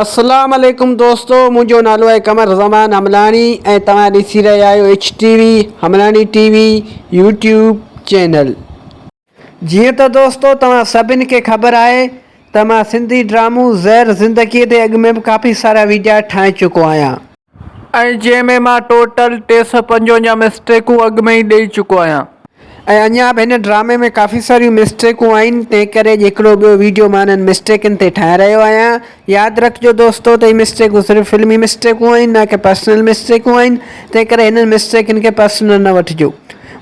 اسلام عليڪم دوستو منهنجو نالو آهي قمر زمان حملاڻي ۽ توهان ڏسي رهيا آهيو H T V Hamlani T V YouTube channel. جيئن ته دوستو توهان سڀن کي خبر آهي ته مان سنڌي ڊرامو زهر زندگي تي اڳ ۾ به ڪافي سارا ويڊيا ٺاهي چڪو آهيان. ۽ جنهن ۾ مان ٽوٽل 355 مسٽيڪون اڳ ۾ ئي ڏئي چڪو آهيان. ۽ اڃا به هن ڊرامي ۾ ڪافي ساريون مسٽيڪون آهن تنهن ڪري اڄ هڪڙو ٻيو ويڊيو مان انهن مسٽيڪن تي ٺاهي رهيو آهيان ياد رکجو دوستو ته هي مسٽيڪون صرف فلمي مسٽيڪون آهن نه ڪي پرسنل مسٽيڪون آهن تنهن ڪري هنن مسٽيڪن کي پرسنل نه وٺجو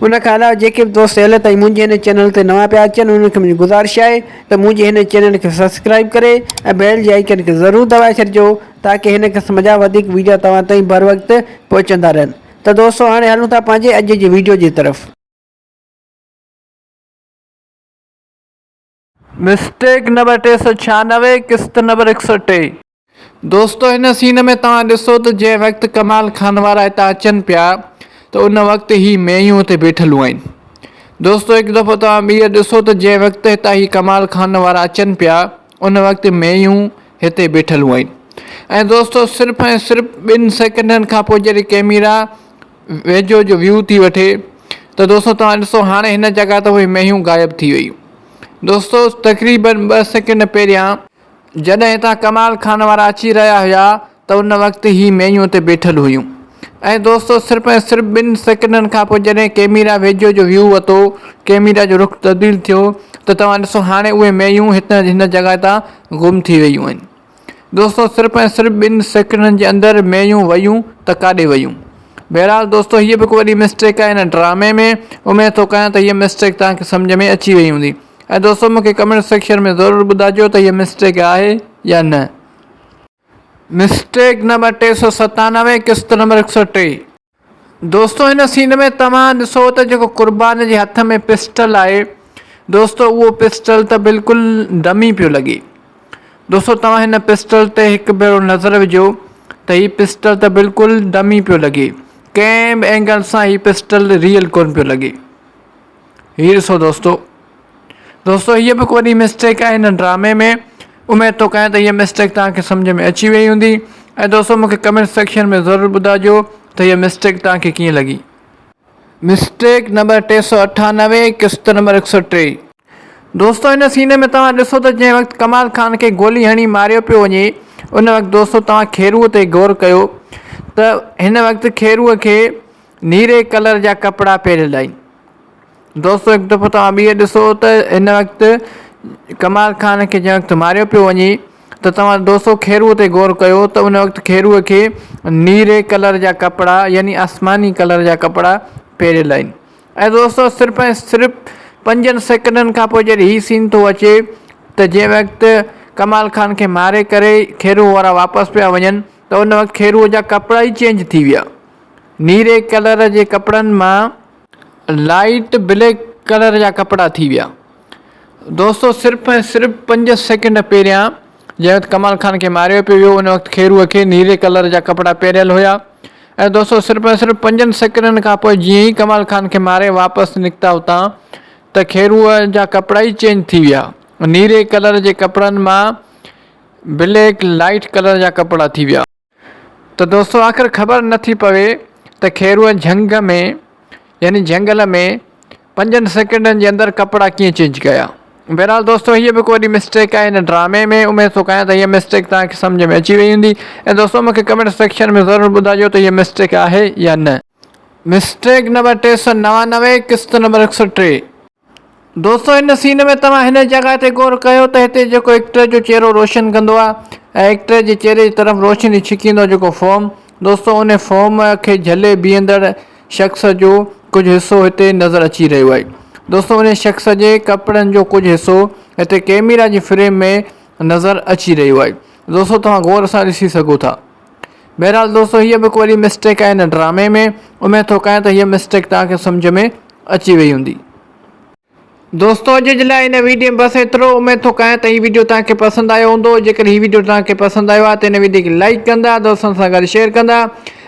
ان کان علاوه جيڪي به دوست هيل تائين منهنجي هن چينل تي نوان پيا اچن انهن کي منهنجي گذارش آهي ته منهنجي هن چينل کي سبسڪرائب ڪري ۽ بيل جي آئيڪن کي ضرور دٻائي ڇڏجو تاڪي هن قسم جا وڌيڪ ويڊيو توهان تائين بروقت پهچندا رهن. ته دوستو هاڻي هلون ٿا پنهنجي اڄ جي ويڊيو جي طرف. مسٽيڪ نمبر 396 قسط نمبر 103. دوستو هن سين ۾ توهان ڏسو ته جنهن وقت ڪمال خان وارا هتان اچن پيا ته ان وقت هي مينهون اتي بيٺل آهن دوستو هڪ دفعو توهان ٻيهر ڏسو ته جنهن وقت هتان هي ڪمال خان وارا اچن پيا ان وقت مينهون هتي بيٺل هئائين ۽ دوستو صرف ۽ صرف ٻن سيڪنڊن کان پوء جڏهن ڪيميرا ويجهو جو ويو ٿي وٺي ته دوستو توهان ڏسو هاڻي هن جڳهه تي اهي مينهون غائب ٿي ويون دوستو تقريبن ٻه سيڪنڊ پهريان جڏهن هتان ڪمال خان وارا اچي رهيا هيا ته ان وقت هي مينهون اتي بيٺل هيون ۽ دوستو صرف ۽ صرف ٻن سيڪنڊن کان پوء جڏهن ڪيميرا ويجهو جو ويو وتو ڪيميرا جو رخ تبديل ٿيو ته توهان ڏسو هاڻي اهي مينهون هت هن جڳهه تان گم ٿي ويون آهن دوستو صرف ۽ صرف ٻن سيڪنڊن جي اندر مينهون ويون ته ڪاڏي ويون بهرحال دوستو هيء به هڪ وڏي مسٽيڪ آهي هن ڊرامي ۾ اميد ٿو ڪيان ته هيء مسٽيڪ توهان کي سمجهه ۾ اچي وئي هوندي ۽ دوستو مون کي ڪمينٽ سيڪشن ۾ ضرور ٻڌائجو ته هيء مسٽيڪ آهي يا نه. مسٽيڪ نمبر 397 قسط نمبر 103. دوستو هن سين ۾ توهان ڏسو ته جيڪو قربان جي هٿ ۾ پسٽل آهي دوستو اهو پسٽل ته بلڪل ڊمي پيو لڳي دوستو توهان هن پسٽل تي هڪ ڀيرو نظر وجهو ته هي پسٽل ته بلڪل ڊمي پيو لڳي ڪنهن به اينگل سان هي پسٽل ريئل ڪون پيو لڳي هي ڏسو دوستو دوستو هيء به هڪ وڏي مسٽيڪ آهي هن ڊرامي ۾ اميد ٿو ڪيان ته هيء مسٽيڪ توهان کي سمجهه ۾ اچي وئي هوندي ۽ دوستو مونکي ڪمينٽ سيڪشن ۾ ضرور ٻڌائجو ته هيء مسٽيڪ توهان کي ڪيئن لڳي. مسٽيڪ نمبر 398 قسط نمبر 103. دوستو هن سين ۾ توهان ڏسو ته جنهن وقت ڪمال خان کي گولي هڻي ماريو پيو وڃي ان وقت دوستو توهان خيروء تي غور ڪيو ته هن وقت خيروء کي نيري ڪلر جا ڪپڙا پهريل آهن. دوستو هڪ دفعو توهان ٻيهر ڏسو ته هن وقت ڪمال خان کي جنهن وقت ماريو پيو وڃي ته توهان دوستو خيروء تي غور ڪيو ته ان وقت خيروء کي نيري ڪلر جا ڪپڙا يعني آسماني ڪلر جا ڪپڙا پهريل آهن ۽ دوستو صرف ۽ صرف پنجن سيڪنڊن کان پوء جڏهن هي سين ٿو اچي ته جنهن وقت ڪمال خان کي ماري ڪري خيروء وارا واپس پيا وڃن ته ان وقت خيروء جا ڪپڙا ئي چينج ٿي ويا نيري ڪلر جي ڪپڙن مان لائيٽ بليڪ ڪلر جا ڪپڙا ٿي ويا. دوستو صرف ۽ صرف پنج سيڪنڊ پهريان جنهن وقت ڪمال خان کي ماريو پيو ويو ان وقت خيروء کي نيري ڪلر جا ڪپڙا پهريل هيا ۽ دوستو صرف ۽ صرف پنجن سيڪنڊن کان پوء جيئن ئي ڪمال خان کي ماري واپس نڪتا اتان ته خيروء جا ڪپڙا ئي چينج ٿي ويا نيري ڪلر جي ڪپڙن مان بليڪ لائيٽ ڪلر جا ڪپڙا ٿي ويا. ته دوستو آخر خبر نه ٿي پوي ته خيروء جهنگ ۾ يعني جهنگل ۾ پنجن سيڪنڊن جي اندر ڪپڙا ڪيئن چينج ڪيا. بهرحال دوستو هيء به هڪ وڏي مسٽيڪ آهي هن ڊرامي ۾ اميد ٿو ڪيان ته هيء مسٽيڪ توهان کي سمجهه ۾ اچي وئي هوندي ۽ دوستو مون کي ڪمينٽ سيڪشن ۾ ضرور ٻڌائجو ته هيء مسٽيڪ آهي يا نه. مسٽيڪ نمبر 399 قسط نمبر 103. دوستو هن سين ۾ توهان هن جڳهه تي غور ڪيو ته هتي جيڪو ايڪٽر جو چهرو روشن ڪندو آهي ۽ ايڪٽر جي چهري جي طرف روشني ڇڪيندو جيڪو فوم دوستو ان فوم کي جهلي بيهندڙ شخص جو ڪجهه حصو هتي نظر اچي رهيو آهي دوستو ان شخص جي ڪپڙن جو ڪجهه حصو هتي ڪيميرا جي فريم ۾ نظر اچي رهيو آهي دوستو توهان غور سان ڏسي سگهو ٿا بهرحال دوستو هيء به هڪ وڏي مسٽيڪ آهي هن ڊرامي ۾ اميد ٿو ڪيان ته هيء مسٽيڪ توهان کي سمجهه ۾ اچي وئي هوندي. دوستو اڄ جي لاء هن ويڊيو ۾ بس ايترو اميد ٿو ڪيان ته هي ويڊيو توهان کي پسند آيو هوندو جيڪڏهن هي ويڊيو توهان کي پسند آيو آهي ته هن ويڊيو کي لائيڪ ڪندا دوستن سان گڏ شيئر ڪندا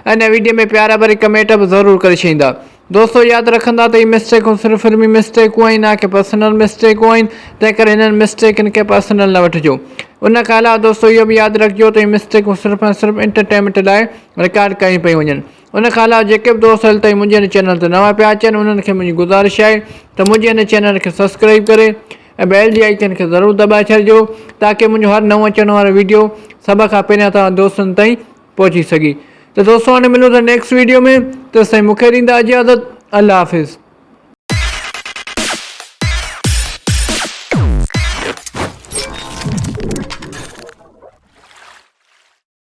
۽ هن ويڊيو ۾ پيار ڀري ڪمينٽ به ضرور ڪري ڇڏيندا. دوستو ياد رکندا ته هي مسٽيڪون صرف فلمي مسٽيڪون آهن نه ڪي پرسنل مسٽيڪون آهن تنهن ڪري هنن مسٽيڪن کي پرسنل نه وٺجو. ان کان علاوه دوستو اهو به ياد رکجو ته هي مسٽيڪون صرف ۽ صرف انٽرٽينمينٽ لاء رڪارڊ ڪيون پيون وڃن. ان کان علاوه جيڪي به دوست هل تائين منهنجي هن چينل تي نوان پيا اچن انهن کي منهنجي گذارش آهي ته منهنجي هن چينل کي سبسڪرائيب ڪري ۽ بيل جي آئيڪن کي ضرور دٻائي ڇڏجو تاڪه منهنجو هر نئون اچڻ وارو ويڊيو سڀ کان پهريان توهان دوستن تائين پهچي سگهي ته دوستو هاڻي ملون ٿا نيڪسٽ ويڊيو ۾ تيستائين مونکي ڏيندا اجازت الله حافظ.